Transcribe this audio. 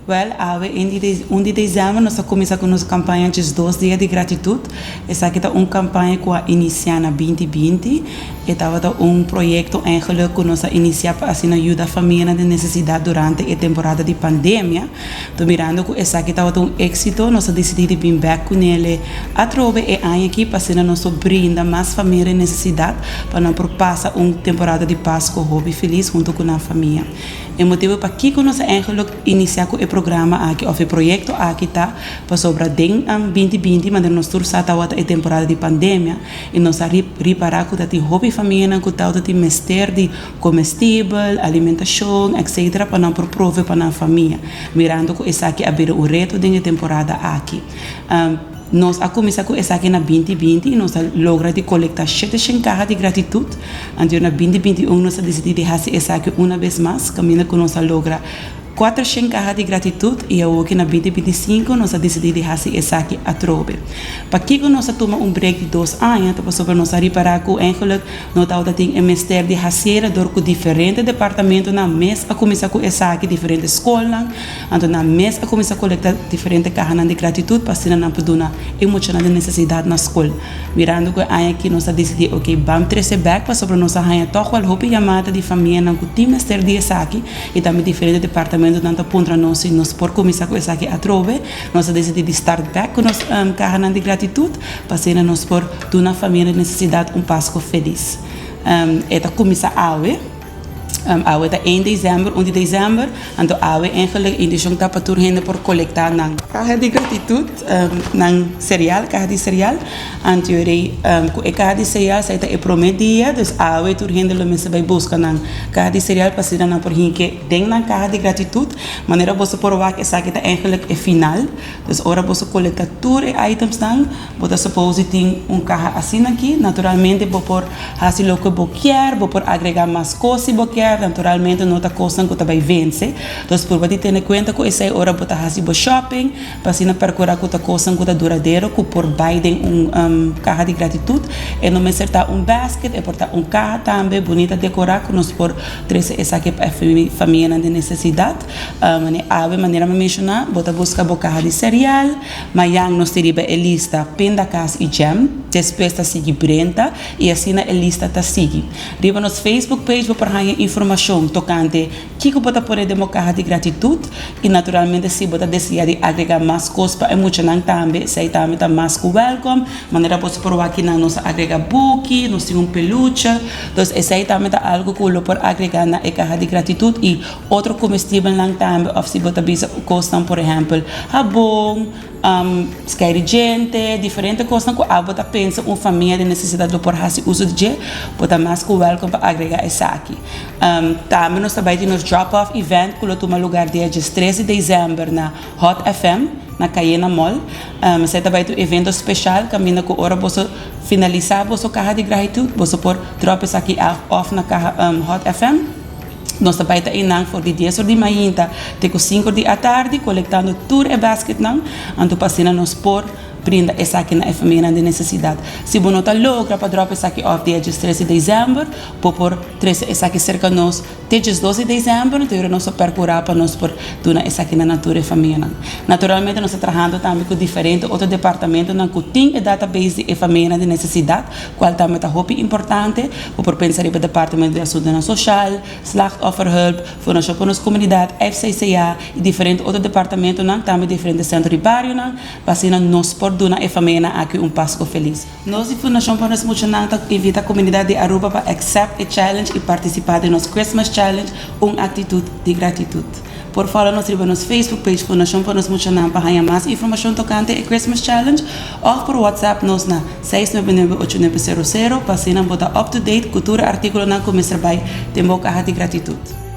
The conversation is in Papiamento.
Wèl, awe 1 di desèmber nos ta kuminsá ku nos kampaña 12 Dia di Gratitut. Esaki ta un kampaña ku a inisiá na 2020. E tabata un proyekto eigenlijk ku nos a inisiá pa asina yuda famianan den nesesidat durante e temporada di pandemia. Anto mirando ku esaki tabata un éksito, nos a disidí di bin bèk kunele atrobe e aña akí pa asina nos por brinda mas famia den nesesidat pa nan por pasa un temporada di Pasko hopi felis huntu ku nan famia. E motibu pakiko nos a eigenlijk inisiá ku e programa aki òf e proyekto aki ta pasobra den 2020 manera nos tur sa tabata e temporada di pandemia i nos a ripará ku ta tin hopi famianan ku tabata tin mester di komestibel, alimentashon etcetera pa nan por prove pa nan famia, mirando ku esaki a bira un reto den e temporada aki. Nos a kuminsá ku esaki na 2020 i nos a logra di kolektá 700 kaha di gratitut. Anto na 2021 nos a disidí di hasi esaki una bes mas, kaminda ku nos a logra 400 kaha di gratitut i awoki na 2025 nos a disidí di hasi esaki atrobe. Pakiko nos a tuma un break di 2 aña? Ta pasobra nos a ripará ku eigenlijk no tabata tin e mester di hasié dor ku diferente departamentonan mes a kuminsá ku esaki, diferente skolnan, anto nan mes a kuminsá kolektá diferente kahanan di gratitut pa asina nan por duna e muchanan den nesesidat na skol. Mirando ku e aña aki nos a disidí, ok, ban trese bèk pasobra nos a haña tòg wèl hopi yamada di famianan ku tin mester di esaki i tambe diferente departamentonan ta puntra nos si nos por kuminsá ku esaki atrobe. Nos a disidí di start bèk ku nos kahanan di gratitut pa asina nos por duna famia den nesesidat un Pasko felis. E ta kuminsá awe. Awe ta 1 desèmber, 1 di desèmber, anto awe eigenlijk intenshon ta pa tur hende por kolektá nan kaha di gratitut, nan sereal, kaha di sereal. Anto yori ku e kaha di sereal esei ta e promé dia, dus awe tur hende lo mester bai buska nan kaha di sereal pa asina nan por hinke den nan kaha di gratitut. Manera boso por wak esaki ta eigenlijk e final. Dus ora boso kolektá tur e itemsnan, bo ta suppose di tin un kaha asina aki. Naturalmente bo por hasi loke bo kier, bo por agregá mas kos si bo kier, naturalmente no ta kosnan ku ta bai vense. Dus purba di tene kuenta ku esei ora bo ta hasi bo shopping, pa asina perkurá ku ta kosnan ku ta duradero ku por bai den un kaha di gratitut. E no mester ta un basket, e por ta un kaha tambe bunita dekorá ku nos por trese esaki pa e famianan den nesesidat. Manera awe, manera mi menshoná, bo ta buska bo kaha di sereal. Mañan nos tin riba e lista pindakaas i jam, despues ta sigui brenta i asina e lista ta sigui. Riba nos Facebook page bo por haña informashon tokante kiko bo ta pone den bo kaha di gratitut i naturalmente si bo ta deseá di agregá mas kos pa e muchanan tambe, esei tambe ta mas ku wèlkòm. Manera bo por wak kinan nos a agregá buki, nos tin un peluche, dus esei tambe ta algu ku lo por agregá na e kaha di gratitut i otro komestibelnan tambe òf si bo ta bisa kosnan por ehèmpel habon, skei di djente, diferente kosnan ku abo ta pensa un famia den nesesidat lo por hasi uso di dje, bo ta mas ku wèlkòm pa agregá esaki. Tambe nos ta bai tin nos drop off event ku lo tuma lugar dia 13 di desèmber na Hot FM na Cayena Mall. Esei ta bai tin un evento speshal kaminda ku ora boso finalisá boso kaha di gratitut boso por dròp esaki off na kaha Hot FM. Nos ta bai ta einan for di 10 or di mainta te ku 5 or di atardi kolektando tur e basketnan, anto pa asina nos por brinda esaki na e famianan den nesesidat. Si bo no ta logra pa dròp esaki òf dia 13 di desèmber, bo por trese esaki serka nos te 12 di desèmber, anto nos ta perkurá pa nos por duna esakinan na tur e famianan. Naturalmente nos ta trahando tambe ku diferente otro departamentonan ku tin e database di e famianan den nesesidat, kual tambe ta hopi importante. Bo por pensa riba Departamento di Asuntonan Sosial, Slachtofferhulp, Fundashon pa Nos Komunidat, FCCA, i diferente otro departamentonan, tambe diferente sentro di barionan, pa asina nos por duna e famianan aki un Pasko felis. Nos di Fundashon pa Nos Muchanan ta invita komunidat di Aruba pa accept e challenge i partisipá den nos Christmas Challenge, Un Aktitut di Gratitut. Por follow nos riba nos Facebook page Fundashon pa Nos Muchanan pa haña mas informashon tokante e Christmas Challenge òf por WhatsApp nos na 6998900 pa asina bo ta up to date ku tur e artíkulonan ku mester bai den bo kaha di gratitut.